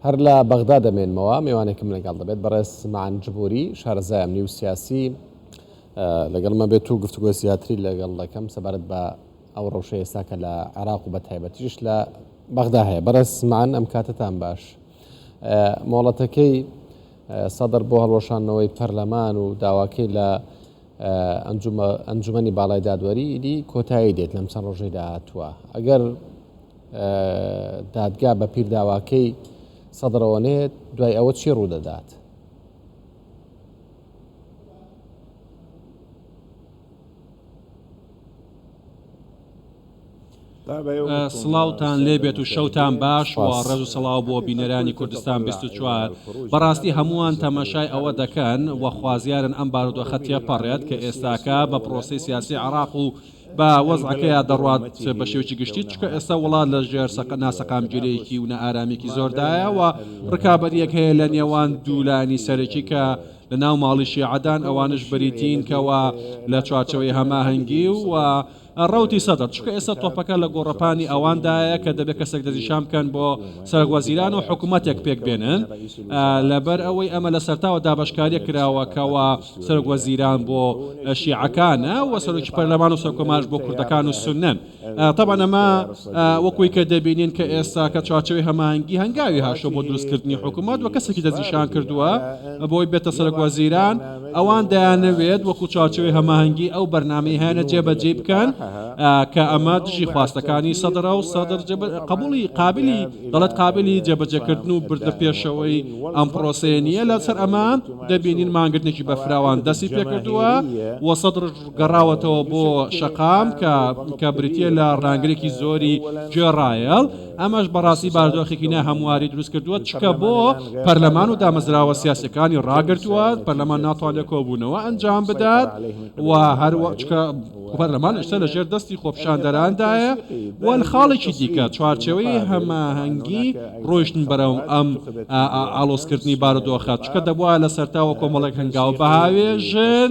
هەر لە بەغدا دەمێنمەوە، مێوانێکم لەگەڵ دەبێت، بەڕێز معەن جبوری، شارەزای ئەمنی و سیاسی لەگەڵمە بێت و گفتوگۆی زیاتری لەگەڵ دەکەم سەبارەت بە ئەو ڕەوشەی ئێستا کە لە عێراق و بە تایبەتیش لە بەغدا هەیە. بەڕێز معەن ئەم کاتەتان باش. مۆڵەتەکەی سەدر بۆ هەڵوەشاندنەوەی پەرلەمان و داواکەی لە ئەنجومەنی باڵای دادوەری ئیدی کۆتایی دێت لەم چەند ڕۆژەی داهاتووە. ئەگەر دادگا بە پیر داواکەی سەدرەوە نێت دوای ئەوە چی ڕوودەدات؟ سڵاوتان لێبێت و شەوتان باش و ڕێز و سڵاو بۆ بینەرانی کوردستان 24. بەڕاستی هەمووان تەماشای ئەوە دەکەن و خوازیارن ئەم بارودۆخە تێپەڕێت کە ئێستاکە بە پرۆسەی سیاسی عێراق و بە وەزعەکەیا دەڕوات بە شێوەیەکی گشتی چونکە ئێستا وڵات لە ژێر ناسەقامگیریی و نائارامییەکی زۆردایە و ڕکابەرییەک هەیە لە نێوان دوو لایەنی سەرەکی کە لە ناو ماڵی شیعەدان ئەوانش بریتین کەوا لە چوارچێوەی هەماهەنگی و ڕەوتی سەدر، چونکە ئێستا تۆپەکە لە گۆڕەپانی ئەواندایە کە دەبێت کەسێک دەستنیشان بکەن بۆ سەرۆکوەزیران و حکوومەتێک پێک بێنن، لەبەر ئەوەی ئەمە لە سەرتاوە دابەشکارییەک کراوە کەوا سەرۆکوەزیران بۆ شیعەکانە و سەرۆکی پەرلەمان و سەرکۆمارش بۆ کوردەکان و سوننەن. تەبعەن ئەمە وەکوی کە دەبینین کە ئێستا کە چوارچێوەی هەماهەنگی هەنگاوی هاشتوە بۆ دروستکردنی حکوومەت و کەسێکی دەستنیشان کردووە بۆی بێتە سەرۆکوەزیران، ئەوان دەیانەوێت وەکو چوارچێوەی هەماهەنگی ئەو بەرنامەی هەیانە جێبەجێی بکەن کە ئەمە دژی خواستەکانی سەدرە و سەدر قبوڵی قابلی دەڵێت قابلی جێبەجێکردن و بردنە پێشەوەی ئەم پرۆسەیە نییە. لەسەر ئەمە دەبینین مانگرتنێکی بەفراوان دەستی پێکردووە و سەدر گەڕاوەتەوە بۆ شەقام کە کە بریتییە لە ڕانگرێکی زۆری گوێڕایەڵ، ئەمەش بەڕاستی باردۆخێکی ناهەمواری دروست کردووە، چونکە بۆ پەرلەمان و دامەزراوە سیاسیەکانی ڕاگرتووە، پەرلەمان ناتوانێت کۆبوونەوە ئەنجام بدات و هەروە چونکە پەرلەمان ئێستا لەژێر دەستی خۆپیشاندەراندایە و خاڵێکی دیکە چوارچێوەی هەماهەنگی ڕۆیشتن بەرەو ئەم ئاڵۆزکردنی بارودۆخە، چونکە دەبوایە لە سەرتاوە کۆمەڵێک هەنگاو بهاوێژن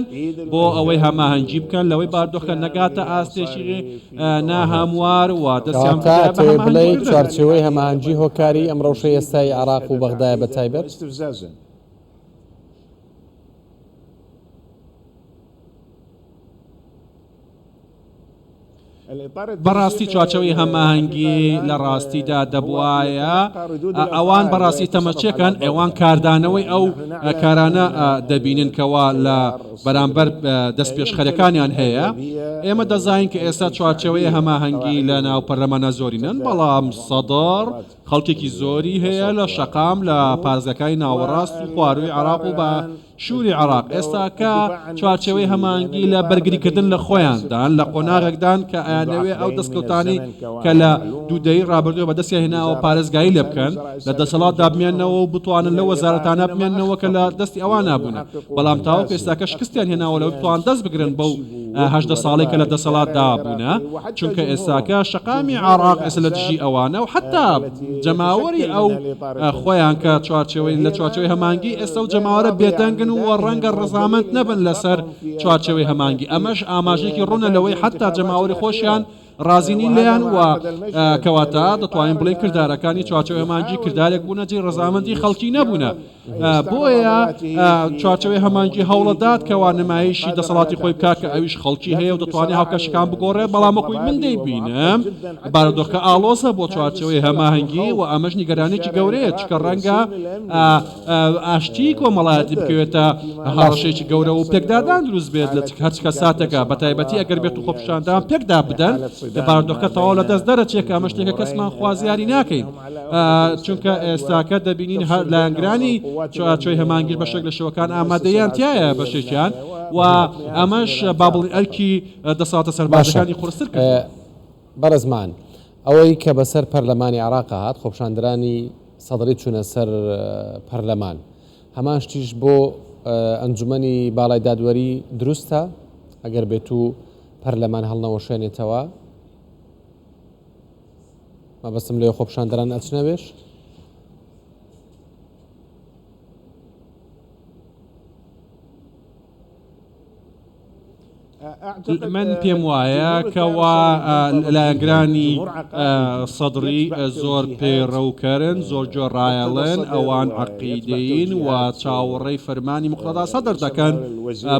بۆ ئەوەی هەماهەنگی بکەن لەوەی بارودۆخە نەگاتە ئاستێکی ناهەموار و دەستیان کەواتە بکەوێت بە ئەتەوێ بڵێی هەماهەنگیکردن. چوارچێوەی هەماهەنگی هۆکاری ئەم ڕەوشەی ئێستای عێراق و بەغدایە بە تایبەت؟ بەڕاستی چوارچێوەی هەماهەنگی لە ڕاستیدا دەبوایە ئەوان بەڕاستی تەمەچێکان ئەوان کاردانەوەی ئەو کارانە دەبینن کەوا لە بەرامبەر دەستپێشخەرەکانیان هەیە ئێمە دەزانین کە ئێستا چوارچێوەی هەماهەنگی لە ناو پەرلەمانە زۆرینەن بەڵام سەدر خەڵکێکی زۆری هەیە لە شەقام لە پارێزگاکانی ناوەڕاست و خوارووی عێراق و بە شوری عێراق ئێستاکە چوارچێوەی هەماهەنگی لە بەرگریکردن لە خۆیاندان، لە قۆناغێکدان کە ئەیانەوێ ئەو دەستکەوتانەی کە لە دوو دەیەی ڕابردووە بەدەستیان هێناوە پارێزگاری لێ بکەن، لە دەسەڵاتدا بمێننەوە و بتوانن لەو وەزارەتانە بمێننەوە کە لە دەستی ئەوانە بوونە، بەڵام تاوەکو ئێستاکە شکستیان هێناوە لەوەی بتوان دەست بگرن بەو 18 ساڵەی کە لە دەسەڵاتدا بوونە، چونکە ئێستاکە شەقامی عێراق ئێستا لە دژی ئەوانە و حەتا جەماوەری ئەو خۆیان کە چوارچێوەی لە چوارچێوەی هەمانگی ئێستا و جەماوەرە بێدەنگن و ڕەنگە ڕەزامەند نەبن لەسەر چوارچێوەی هەمانگی ئەمەش ئاماژەیەکی ڕوونە لەوەی حەتا جەماوەری خۆشیان ڕازی نین لێیان و کەواتە دەتوانین بڵێین کردارەکانی چوارچێوەی هەمانگی کردارێک بوونە جێی ڕەزامەندی خەڵکی نەبوونە. بۆیە چوارچێوەی هەمانگی هەوڵەدات کەوا نمایشی دەسەڵاتی خۆی بکات کە ئەویش خەڵکی هەیە و دەتوانێت هاوکێشەکان بگۆڕێت، بەڵام وەکوی من دەیبینم بارودۆخەکە ئاڵۆزە بۆ چوارچێوەی هەماهەنگی و ئەمەش نیگەرانییەکی گەورەیە چونکە ڕەنگە ئاشتیی کۆمەڵایەتی بکەوێتە هەڕەشەیەکی گەورە و پێکدادان دروست بێت لە هەر چ کەساتێکە بەتایبەتی ئەگەر بێت و خۆپیشاندان پێکدا بدەن بارودۆخەکە تەواو لەدەست دەرەچێت کە ئەمە شتێکە کەسمان خوازیاری ناکەین. چونکە ئێستاکە دەبینین هەر لایەنگرانی چوارچێوەی هەماهەنگیش بەشێک لە شێوەکان ئامادەیان تایە بەشێکیان و ئەمەش با بڵێین ئەرکی دەسەڵاتە باشە سەربازیەکانی قورستر کردووە. بەڕێزمان ئەوەی کە بەسەر پەرلەمانی عێراق هات خۆپیشاندەرانی سەدڕی چوونە سەر پەرلەمان هەمان شتیش بۆ ئەنجومەنی باڵای دادوەری دروستە ئەگەر بێتو پەرلەمان هەڵنەوەشێنێتەوە؟ مەبەستم لێ خۆپیشاندەران ئەچنە وێش؟ من پێم وایە کەوا لایەنگرانی سەدڕی زۆر پەیڕەوکەرن، زۆر گوێڕایەڵن، ئەوان عەقیدەیین و چاوەڕێی فەرمانی موقتەدا سەدر دەکەن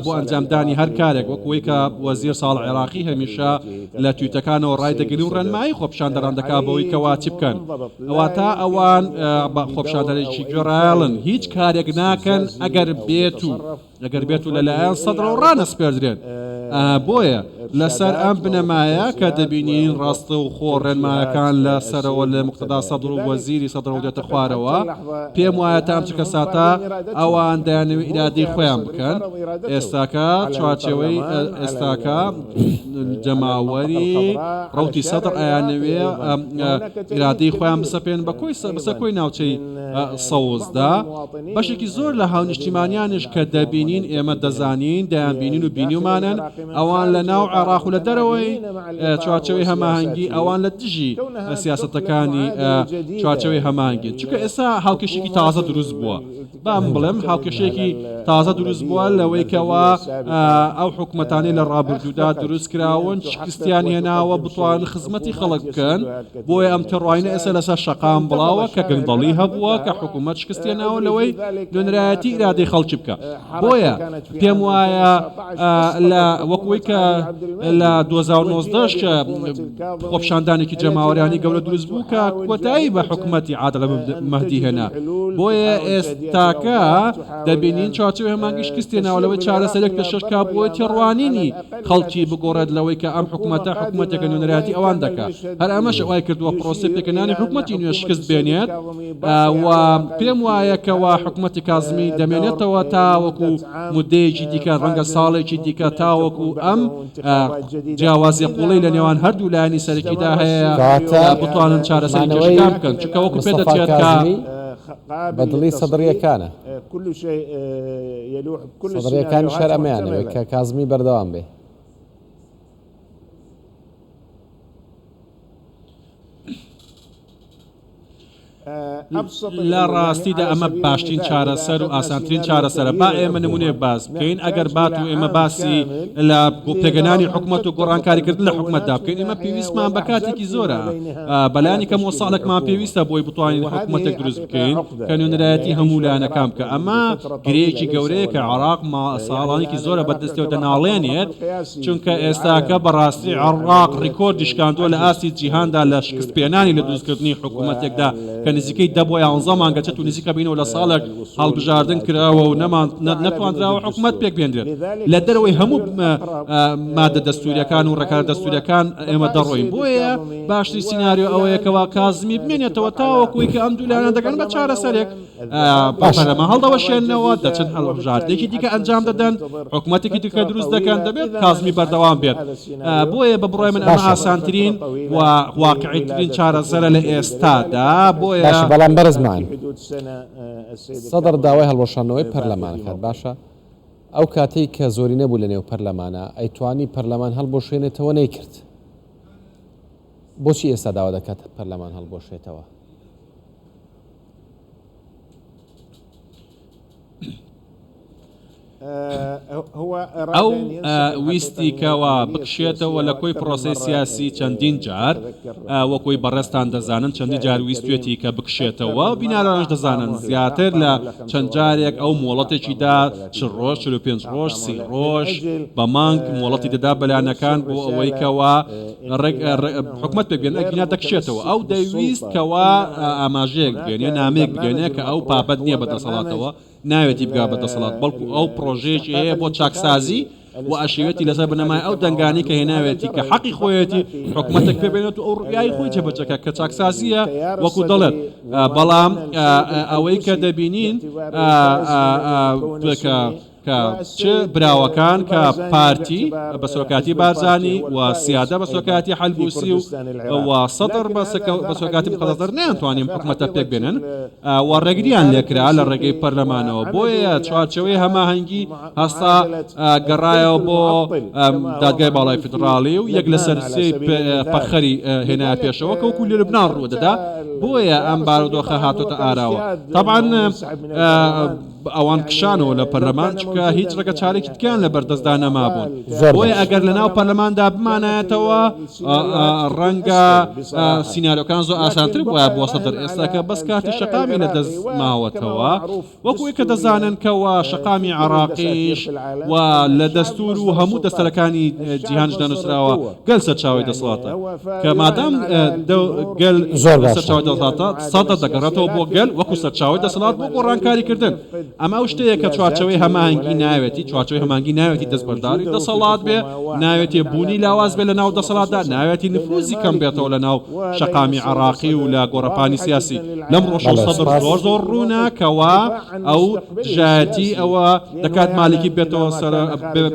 بۆ ئەنجامدانی هەر کارێک، وەک ئەوەی کە وەزیر ساڵح عێراقی هەمیشە لە تویتەکانەوە ڕایدەگەینێ و ڕێنمایی خۆپیشاندەران دەکات بەوەی کەوا چی بکەن. واتە ئەوان خۆپیشاندەرێکی گوێڕایەڵن، هیچ کارێک ناکەن ئەگەر بێتو ئەگەر بێت و لەلایەن سەدرەوە ڕانەسپێردرێن. بۆیە لەسەر ئەم بنەمایە کە دەبینین ڕاستەوخۆ ڕێنمایەکان لە سەرەوە لە موقتەدا سەدر و وەزیری سەدرەوە دێتە خوارەوە، پێم وایە تا ئەم چرکەساتە ئەوان دەیانەوێت ئیرادەی خۆیان بکەن. ئێستاکە چوارچێوەی ئێستاکە جەماوەری ڕەوتی سەدر ئەیانەوێ ئیرادەی خۆیان بسەپێنن بە کۆی بەسەر کۆی ناوچەی سەوزدا. بەشێکی زۆر لە هاونیشتیمانیانیش کە دەبینین ئێمە دەزانین دەیانبینین و بینیومانن ئەوان لە ناو عێراق و لە دەرەوەی چوارچێوەی هەماهەنگی ئەوان لە دژی سیاسەتەکانی چوارچێوەی هەماهەنگین چونکە ئێستا هاوکێشێکی تازە دروست بووە با من بڵێم هاوکێشەیەکی تازە دروست بووە لەوەی کەوا ئەو حکومەتانەی لە ڕابردوودا دروست کراون شکستیان هێناوە بتوانن خزمەتی خەڵک بکەن بۆیە ئەم تێڕوانینە ئێستا لەسەر شەقام بڵاوە کە گەندەڵی هەبووە، کە حکوومەت شکستی هێناوە لەوەی نوێنەرایەتی ئیرادەی خەڵکی بکا. بۆیە پێم وایە لە وەک ئەوەی کە لە 2019 خۆپیشاندانێکی جەماوەریانی گەورە دروست بوو کە کۆتایی بە حکوومەتی عادل مەهدی هێنا. بۆیە ئێستاکە دەبینین چوارچێوەی هەماهەنگی شکستی هێناوە لەوەی چارەسەرێک پێشکەش بکا بۆ تێڕوانینی خەڵکی بگۆڕێت لەوەی کە ئەم حکوومەتە حکوومەتێکە نوێنەرایەتی ئەوان دەکا. هەر ئەمەشە وای کردووە پرۆسەی پێکهێنانی حکومەتی نوێ شکست بێنێت و پێم وایە کەوا حکومەتی کازمی دەمێنێتەوە تاوەکو مدەیەکی دیکە ڕەنگە ساڵێکی دیکە تاوەکو ئەم جیاوازیە قوڵەی لە نێوان هەردوو لایەنی سەرەکیدا هەیە بتوانن چارەسەری کێشەکان بکەن چونکە وەکو پێدەچێت کە بە دڵی سەدڕییەکانە. سەدڕییەکانیش هەر ئەمەیان ئەوێت کە کازمی بەردەوام بێ. لە ڕاستیدا ئەمە باشترین چارەسەر و ئاسانترین چارەسەرە با ئێمە نمونەیەک باس بکەین ئەگەر بات و ئێمە باسی لە پێگەنانی حکومەت و گۆڕانکاریکردن لە حکومەتدا بکەین ئێمە پێویستمان بە کاتێکی زۆرە بەلانی کەمەوە ساڵێکمان پێویستە بۆی بتوانین حکومەتێک دروست بکەین کە نوێنەرایەتی هەموو لایەنەکان بکە ئەمە گرێیەکی گەورەیە کە عێراق ساڵانێکی زۆرە بەدەستەوە دەناڵێنێت چونکە ئێستاکە بەڕاستی عێڕاق ڕیکۆردی شکاندووە لە ئاستی جیهاندا لە شکستپێنانی لە دروستکردنی حکوومەتێکدا کە نزیکەی دە بۆ یانزە مانگە چەت و نزیکە بینەوە لە ساڵێک هەڵبژاردن کراوە و نەمان نەتواندراوە حکوومەت پێک بێندرێت لە دەرەوەی هەموو مادە دەستوریەکان و ڕێکارە دەستوریەکان ئێمە دەڕۆین بۆیە باشترین سیناریۆ ئەوەیە کەوا کازمی بمێنێتەوە تاوەکوی کە ئەم دوو لایەنە دەگەن بە چارەسەرێک پەرلەمان هەڵدەوەشێنەوە، دەچن هەڵبژاردنێکی دیکە ئەنجام دەدەن، حکومەتێکی دیکە دروست دەکەن، دەبێت کازمی بەردەوام بێت. بۆیە بە بڕوای من ئەمە ئاسانترین و واقعیترین چارەسەرە لە ئێستادا، بۆیە. باشە بەڵام بەرزمان سەدڕ داوای هەڵوەشاندنەوەی پەرلەمان کرد باشە ئەو کاتەی کە زۆرینە بوو لە نێو پەرلەمانا ئەیتوانی پەرلەمان هەڵبوەشێنێتەوە نەیکرد بۆچی ئێستا داوا دەکات پەرلەمان هەڵبوەشێتەوە؟ ئەو ویستی کەوا بکشێتەوە لە کۆی پرۆسەی سیاسی چەندین جار وەکۆی بەڕێزتان دەزانن چەندین جار ویستێتی کە بکشێتەوە بینارانش دەزانن زیاتر لە چەند جارێک ئەو مۆڵەتێکی دا چ ڕۆژ 45 ڕۆژ سی ڕۆژ بە مانگ مۆڵەتی دەدا بەلایەنەکان بۆ ئەوەی کەوا ڕێک حکومەت پێک بێنن ئەگینا دەکشێتەوە ئەو دەیویست کەوا ئاماژەیەک بگەێنێ نامەیەک بگەێنێ کە ئەو پابەند نییە بە دەسەڵاتەوە ناوێتی بگا بە دەسەڵات بەڵکو ئەو پرۆژەیەکی هەیە بۆ چاکسازی و ئەشێوێتی لەسەر بنەمای ئەو دەنگانی کە هێناوێتی کە حەقی خۆیەتی حکومەتێک پێ بێنێت و ئەو ڕوئیای خۆی جێبەجێکە کە چاکسازیە وەکو دەڵێت بەڵام ئەوەی کە دەبینین کە کە چ براوەکان کە پارتی بە سەرۆکایەتی بارزانی و سیادە بە سەرۆکایەتی حەلبوسی و سەدر بە سەرۆکایەتی موقتەدا نەیانتوانی ئەم حکومەتە پێکبێنن و ڕێگریان لێکرا لە ڕێگەی پەرلەمانەوە بۆیە چوارچێوەی هەماهەنگی هەستا گەڕایەوە بۆ دادگای باڵای فیدڕاڵی و یەک لەسەر سێی پەخەری هێنایە پێشەوە کە وەکو لە لوبنان ڕوودەدا بۆیە ئەم بارودۆخە هاتۆتە ئاراوە تەبعەن ئەوان کشانەوە لە پەرلەمان چونکە. چونکە هیچ ڕێگە چارێکی دیکەیان لە بەردەستدا نەمابوون. زۆر بۆیە باش. ئەگەر لەناو پەرلەماندا بمانایەتەوە، ڕەنگە سیناریۆکان زۆر ئاسانتر بوایە بۆ سەدر، ئێستا کە بەس کارتی شەقامی لەدەست ماوەتەوە، وەکو ئەوەی کە دەزانن کەوا شەقامی عێراقیش و لە دەستور و هەموو دەستەرەکانی جیهانیشدا نووسراوە گەل سەرچاوەی دەسەڵاتە کە مادام گەل زۆر باشە. سەرچاوەی دەسەڵاتە سەدر دەگەڕێتەوە بۆ گەل وەکو سەرچاوەی دەسەڵات بۆ گۆڕانکاری کردن ئەمە ئەو شتەیە کە چوارچێوەی هەماهەنگی ناوێتی، چوارچێوەی هەماهەنگی ناوێتی دەستبەرداری دەسەڵات بێ، ناوێتی بوونی لاواز بێ لە ناو دەسەڵاتدا، ناوێتی نفوزی کەم بێتەوە لە ناو شەقامی عێراقی و لە گۆڕەپانی سیاسی. لەم ڕۆشەوە بەڵێ سەدر سوپاس. زۆر زۆر ڕوونە کەوا ئەو دژایەتی ئەوە دەکات مالیکی بێتەوە سەر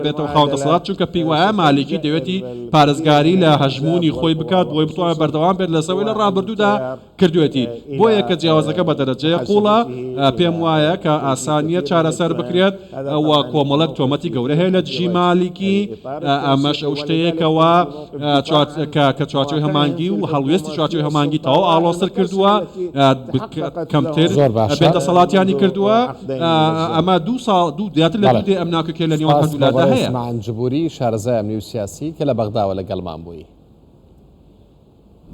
بێتەوە خاوەن دەسەڵات، چونکە پێی وایە مالیکی دەوێتی پارێزگاری لە هەژموونی خۆی بکات بۆی بتوانێت بەردەوام بێت لەسەر ئەوەی لە ڕابردوودا کردوێتی بۆیە کە جیاوازەکە بە دەرەجەیە قوڵە پێم وایە کە ئاسان نییە چارەسەر بکرێت و کۆمەڵێک تۆمەتی گەورە هەیە لە دژی مالیکی ئەمەش ئەو شتەیە کەوا کە چوارچێوەی هەمانگی و هەڵوێستی چوارچێوەی هەمانگی تەواو ئاڵۆزتر کردووە کەمتر زۆر باشە. بێ دەسەڵاتیانی کردووە ئەمە دوو ساڵ دوو زیاتر لە بەڵێ. دوو دەیە ئەم ناکۆکیە لە نێوان سپاس بۆ هەردوولادا بەڕێز هەیە. معەن جبوری شارەزای ئەمنی و سیاسی کە لە بەغداوە لەگەڵمان بووی.